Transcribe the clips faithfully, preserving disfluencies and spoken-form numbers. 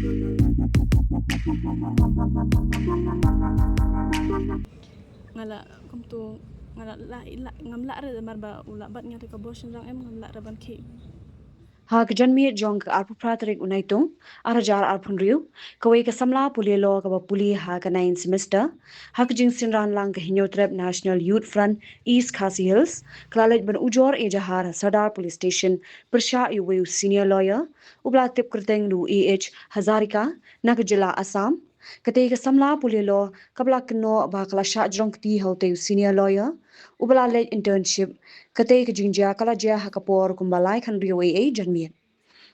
Nga la kumtu, nga la, la, la ngam lah re namar ba u la bat nga te ka bor shynrang em, ngam lah re ban khih. Ha ka janmiet jong ka arphew phra tarik u Naitung, ar hajar arphew hynriew, kawei ka samla pule law kaba pule ha ka ninth semester ha ka jingsynran lang ka Hynñiewtrep National Youth Front East Khasi Hills ka la leit ban ujor ejahar ha Sadar Police Station pyrshah ïa uwei u senior lawyer uba la tip kyrteng da u A H Hazarika na ka jylla Assam. Katei ka samla pule law kaba la kynnoh ba ka la shah jrong kti ha utei u senior lawyer uba la leit internship. Katei ka jingjia ka la jia ha ka por kumba lai khyndai A M janmiet.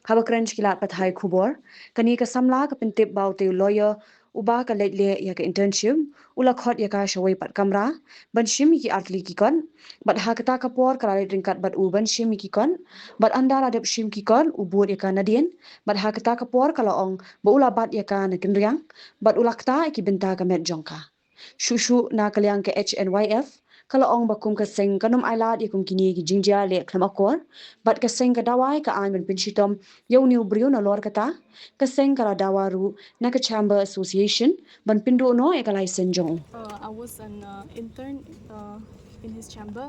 Haba kren sha ki lad pathai khubor, kane ka samla ka pyntip ba utei u lawyer uba ka leit leh ïa ka internship u la khot ïa ka shawei pat kamra ban shim ïa ki artylli ki kot. Bad ha kata ka por ka la leit ryngkat bad u ban shim ïa ki kot. Bad ynda la dep shim ki kot u bud ïa ka nadien. Bad ha kata ka por ka la ong ba u la bat ïa ka na kynriang bad u la ktah ïa ki bynta ka met jong ka. Shuh shuh na ka liang ka H N Y F ka la ong ba kum ka seng kan ym ailad ïa kum kine ki jingjia leh khlem akor. Bad ka seng ka dawa ïa ka aiñ ban pynshitom ïa une u briew. Nalor kata, ka seng ka la dawa ruh na ka Chamber Association ban pynduh noh ïa ka license jong u. Uh, I was an uh, intern uh, in his chamber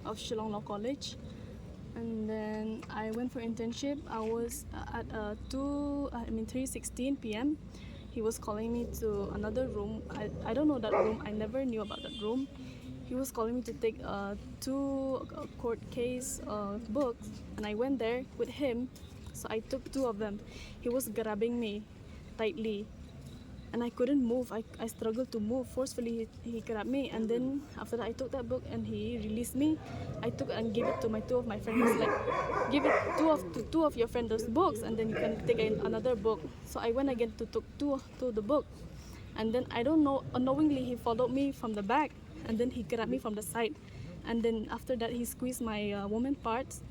of Shillong Law College. And then I went for internship. I was uh, at uh, two, I mean, three sixteen p m. He was calling me to another room. I, I don't know that room. I never knew about that room. He was calling me to take uh, two uh, court case uh, books, and I went there with him. So I took two of them. He was grabbing me tightly, and I couldn't move. I, I struggled to move. Forcefully, he, he grabbed me, and then after that, I took that book, and he released me. I took and gave it to my two of my friends. Like, give it two of to two of your friends those books, and then you can take an, another book. So I went again to took two to the book, and then I don't know, unknowingly he followed me from the back, and then he grabbed me from the side, and then after that he squeezed my uh, woman parts,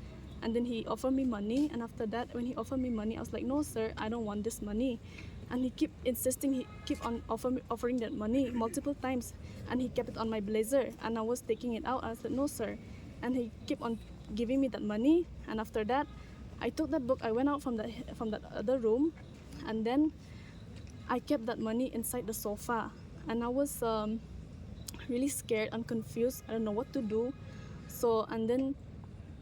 and then he offered me money. And after that, when he offered me money, I was like, "No, sir, I don't want this money." And he keep insisting, he keep on offer me, offering that money multiple times, and he kept it on my blazer, and I was taking it out. I said, "No, sir," and he kept on giving me that money. And after that, I took that book. I went out from that from that other room, and then I kept that money inside the sofa, and I was um, really scared and confused. I don't know what to do. So, and then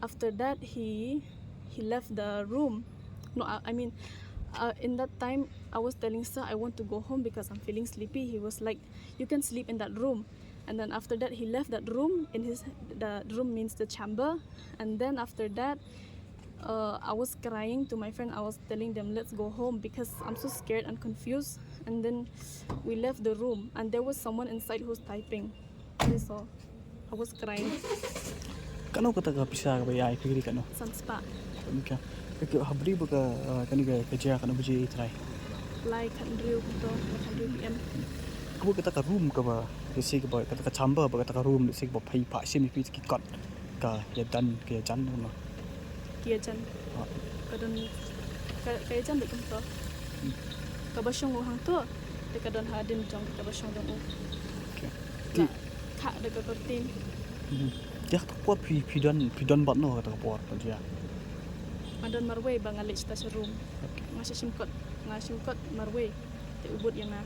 after that, he he left the room. No, I, I mean, uh, in that time, I was telling sir I want to go home because I'm feeling sleepy. He was like, "You can sleep in that room." And then after that, he left that room. In his, the room means the chamber. And then after that, uh, I was crying to my friend. I was telling them, "Let's go home because I'm so scared and confused." And then we left the room, and there was someone inside who's typing. That's all. I was crying. Kano kata ka pisa kaba ïa ai phi kano? San spah. Okay. Ka ha bri ba ka, uh, kane ka jia kano baje trai? Lai khat hynriew kumto, lai khat hynriew P M. Kaba kata ka room kaba, ka si kaba, kata ka chamber ba kata ka room, si kaba phai pha shim ïa phi ki kot. Ka ïa dan, ka ïa jan, no? Ka ïa jan. Ah. Ka don, ka, ka ïa jan de kumto. Kaba shong u hangto, de ka don hadien jong kaba shong jong u. Okay. Ka, ka de ka kortin. Mhm. Ïa, kata ka por phi, phi don, phi don bad no kata ka por, phi ïa? Nga don marwei ba nga leit sha ta sha room. Okay. Nga sha shim kot, nga shim kot marwei. Te u bud ïa nga.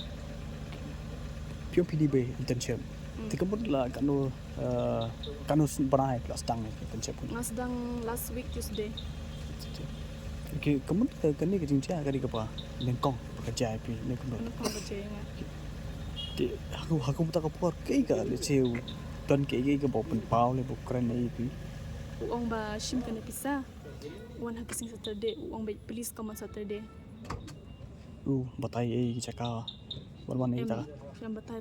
Phi ong phi dei ba internship. Mm. Te ka mut la kano, eh, kano bnai phi la sdang ïa ka internship? Nga sdang last week Tuesday. Okay, ka mut ka, kane ka jingjia ka dei kaba nyngkong ba ka jia ïa phi ne kumno? Nyngkong ba jia ïa nga. Te ha ka, ha ka mut ka por kaei ka lehse u don kaei kaei kaba u pynpaw leh ba u kren ïa phi? U ong ba shim kane pisa. Wan ha ka sngi Saturday, u ong ba please come on Saturday. U batai ei jaka wan wan ei. Em, ta. Em batai.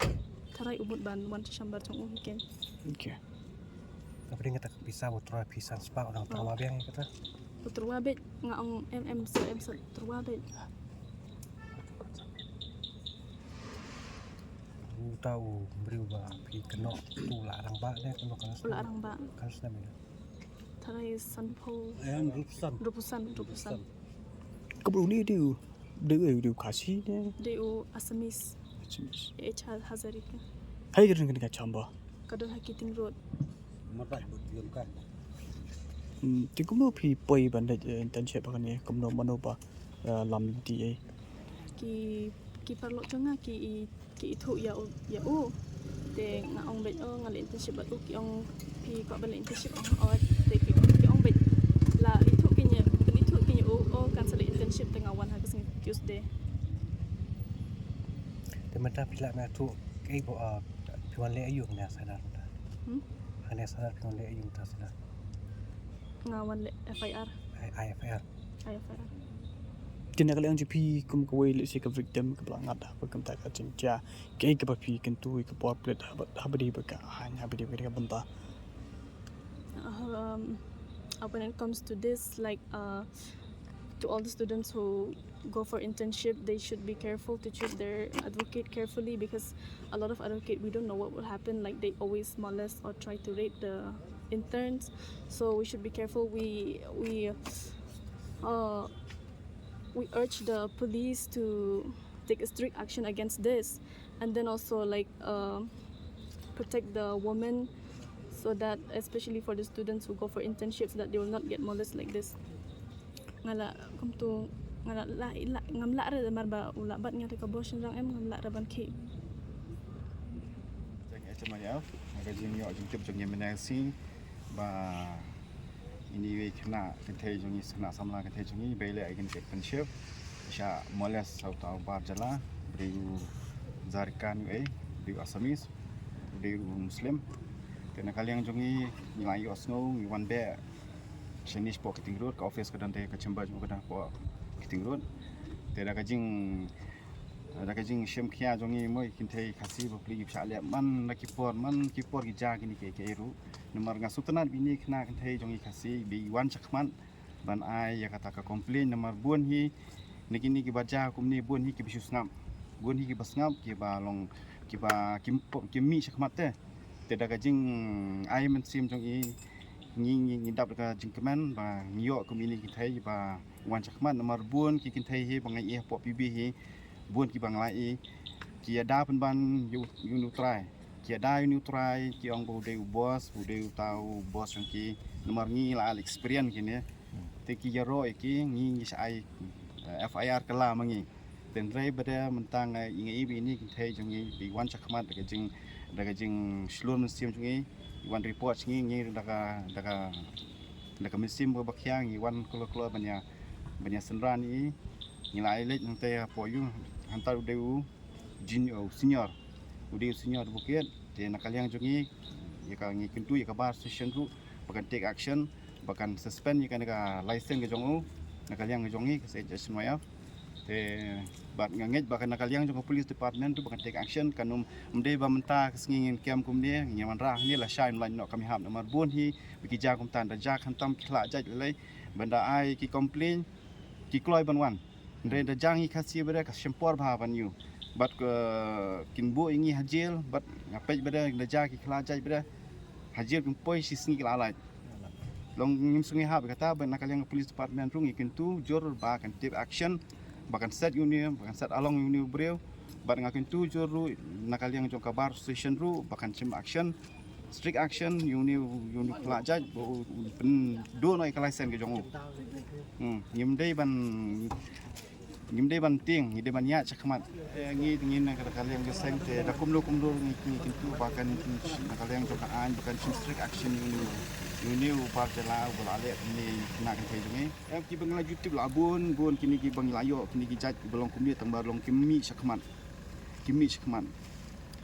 Tharai u mut ban wan sha chamber jong u hi ken. Okay. Ka pdeng kata ka pisa ba u tyrwa phi san spah u dang tyrwa biang kata. U tyrwa beit nga ong em em sa em sa tyrwa beit. Uta u briew ba phi kynnoh tu la rangbah ne kano kano. La rangbah. Kano snem ïa. Tharai sanphew. Em, Rupsan. Rupsan, Rupsan. Ka briew ni dei u, dei u, dei u Khasi ne? Dei u Assamese. Assamese. H Hazarika. Hai ka ring ka chamber. Ka don ha Keating Road. Matai bot yom ka. Hmm, te kumno phi poi ban da, eh, internship ba kane, kumno mano ba, eh, lam ti ei. ki ki paralok jong nga ki i- ki ithuh ïa u ïa u. Te nga ong beit, oh, nga leh internship bad u. Ki ong, phi kwah ban leh internship? Ong, oh. Te ki ki ong beit, la ithuh ki ïa, pyni ithuh ki ïa u, oh, kan sa leh internship. Te nga wan ha ka sngi Tuesday. Te mynta phi lah na tu, eh, bo, ah, phi wan leh aïu mynta Sadar mynta? Hmm? Mynta Sadar phi wan leh aïu mynta Sadar? Nga wan leh F I R. Ai, ai F I R. Ai F I R. Te na ka liang jong phi kum kawei lehse ka victim kaba la ngat haba kumta ka jingjia, kaei kaba phi kyntu ïa ka por pynlut haba, haba dei ba ka aiñ, haba dei ba ka bynta? Um, uh, when it comes to this, like, uh, to all the students who go for internship, they should be careful to choose their advocate carefully, because a lot of advocate, we don't know what will happen. Like, they always molest or try to rape the interns, so we should be careful. We we uh, we urge the police to take a strict action against this, and then also, like, uh, protect the women, so that, especially for the students who go for internships, that they will not get molested like this. Nga la kum tu, nga la la la ngam lah re, mar ba u la bat nga te ka bor shynrang, em, ngam lah re ban khie. Tang eh tang ma ïa nga ka jingïoh jingtip jong ngi mynne ka sngi ba ini wei khynnah kynthei jong ngi, khynnah samla kynthei jong ngi, ba i leh ïa kane ka internship, sha molest sa uta u bar jylla, ba dei u Zarikan, u ei, ba dei u Assamese, ba dei u Muslim. Te na ka liang jong ngi, ngi la ïohsngew, ngi wan beh shane shapoh Kiting Road, ka office ka don te, ka chamber jong u ka don hapoh Kiting Road. Te da ka jing da ka jingshim khia jong ngi mo, kynthei Khasi bapli ki shah leh man la ki por, man ki por ki ja kine kiei kiei ruh. Namar nga sngewtynnat ba ine i khynnah kynthei jong ngi Khasi ba i wan shakhmat ban ai ïa kata ka complain, namar bun hi na kine kiba ja kumne, bun hi kiba shu sngap, bun hi kiba sngap, kiba long, kiba kim, kim mih shakhmat te. Te da ka jingai mynsiem jong i, ngi, ngi, ngi dap da ka jingkmen ba ngi ïoh kum ine i kynthei ba wan shakhmat, namar bun ki kynthei hi ba nga ïohi hapoh P B hi, bun kiba nga la ïohi ki ïada pynban ïa u, ïa une u trai. Ki ïada ïa une u trai, ki ong ba u dei u boss, u dei uta u boss jong ki. Namar ngi la ai experience kine. Te ki ïaroh ïa ki, ngi, ngi sa ai, eh, F I R kylla ma ngi. Te hynrei ba dei mynta nga, i nga i ba ine i kynthei jong ngi ba i wan shakhmat da ka jing, da ka jingshlur mynsiem jong i, i wan report sha ngi, ngi da ka, da ka, da ka mynsiem ba khia ngi wan kloi kloi ban ïa, ban ïa synran ïa i. Ngi la ai leit hangta hapoh ïew, hangta u dei u jin, u senior, u dei u senior advocate. Te na ka liang jong ngi, ïa ka ngi kyntu ïa ka Bar Association ruh ba kan take action, ba kan suspend ïa kane ka license ka jong u na ka liang ka jong ngi ka C H S Y F. Te bad nga ngeit ba kan na ka liang jong ka police department ruh ba kan take action, kan ym, ym dei ba mynta ka sngi ngin kem kumne, ngin wanrah hangne lashai ym lait noh kam hap, namar bun hi ba ki ja kumta, da ja khamtam ki khlad jait lei lei, ban da ai ki complain ki kloi ban wan. Hynrei da ja ngi Khasi ba dei ka shim por bha ban ïoh. Bad ka kin buh ïa ngi ha jail, bad nga peit ba dei da ja ki khlad jait ba dei ha jail kin poi shi sngi ki la lait. Long ngim sngewhap ïa kata, bad na ka liang police department ruh ngi kyntu jur ba kan take action, ba kan set ïa une, ba kan set along ïa une u briew. Bad nga kyntu jur ruh na ka liang jong ka Bar Association ruh ba kan shim action, strict action ïa une, ïa une u khlad jait ba u, u pynduh noh ïa ka license ka jong u. Hmm, ngim dei ban, ngim dei ban tieng, ngi dei ban ïaid shakhmat. Eh, ngi, ngi na ka, ka liang ka seng te da kumno kumno ngi, ngi kyntu ba kan, na ka liang jong ka aiñ ba kan shim strict action ïa une, ïa une u bar jylla uba la leh kumne ïa kine ki kynthei jong ngi. Em, kiba ngi la ju tip la bun, bun kine kiba ngi la ïoh, kine ki jait kiba long kumne tang ba long ki mih shakhmat. Ki mih shakhmat.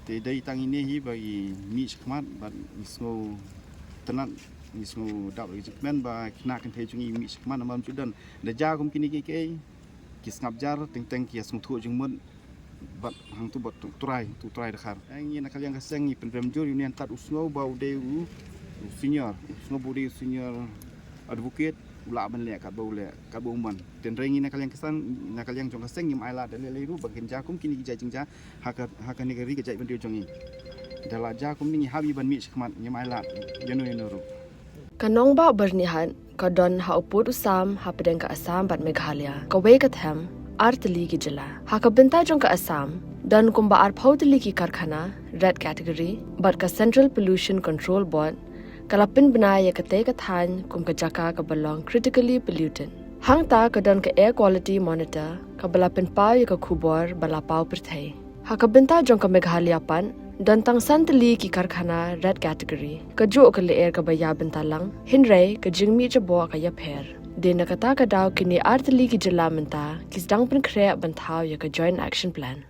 Te dei tang ine hi ba i mih shakhmat, bad ngi sngewtynnat, ngi sngew dap ïa ka jingkmen ba kine ki kynthei jong ngi i mih shakhmat namar ym ju don. Da ja kum kine kiei kiei ki sngap jar, teng teng ki ïa sngewthuh jingmut bad hangtu bad u trai, u trai Dkhar. Eh, ngi na ka liang ka seng ngi pynrem jur ïa une, hangta u sngew ba u dei u, u senior, u sngew ba u dei u senior advocate, u lah ban leh katba u leh, katba u mon. Te hynrei ngi na ka liang ka seng, na ka liang jong ka seng ngim ai lad da lei lei ruh ba kin ja kum kine ki jait jingjia ha ka, ha kane ka ri ka jaitbynriew jong ngi. Da la ja kumne ngi hap ïa ban mih shakhmat, ngim ai lad ïano ïano ruh. Ka nongbah Byrnihat ka don ha u pud u sam hapdeng ka Assam bad Meghalaya, kawei ka them ar tylli ki jylla. Ha ka bynta jong ka Assam don kumba arphew tylli ki karkhana red category, bad ka Central Pollution Control Board ka la pynbna ïa katei ka thaiñ kum ka jaka kaba long critically polluted. Hangta ka don ka Air Quality Monitor kaba la pynpaw ïa ka khubor ba la paw pyrthei. Ha ka bynta jong ka Meghalaya pat, don tang san tylli ki karkhana red category. Kajuh ka lyer kaba ïa bynta lang, hynrei ka jingmih jaboh ka ïapher. Dei na kata ka daw kine ar tylli ki jylla mynta ki sdang pynkhreh ban thaw ïa ka Joint Action Plan.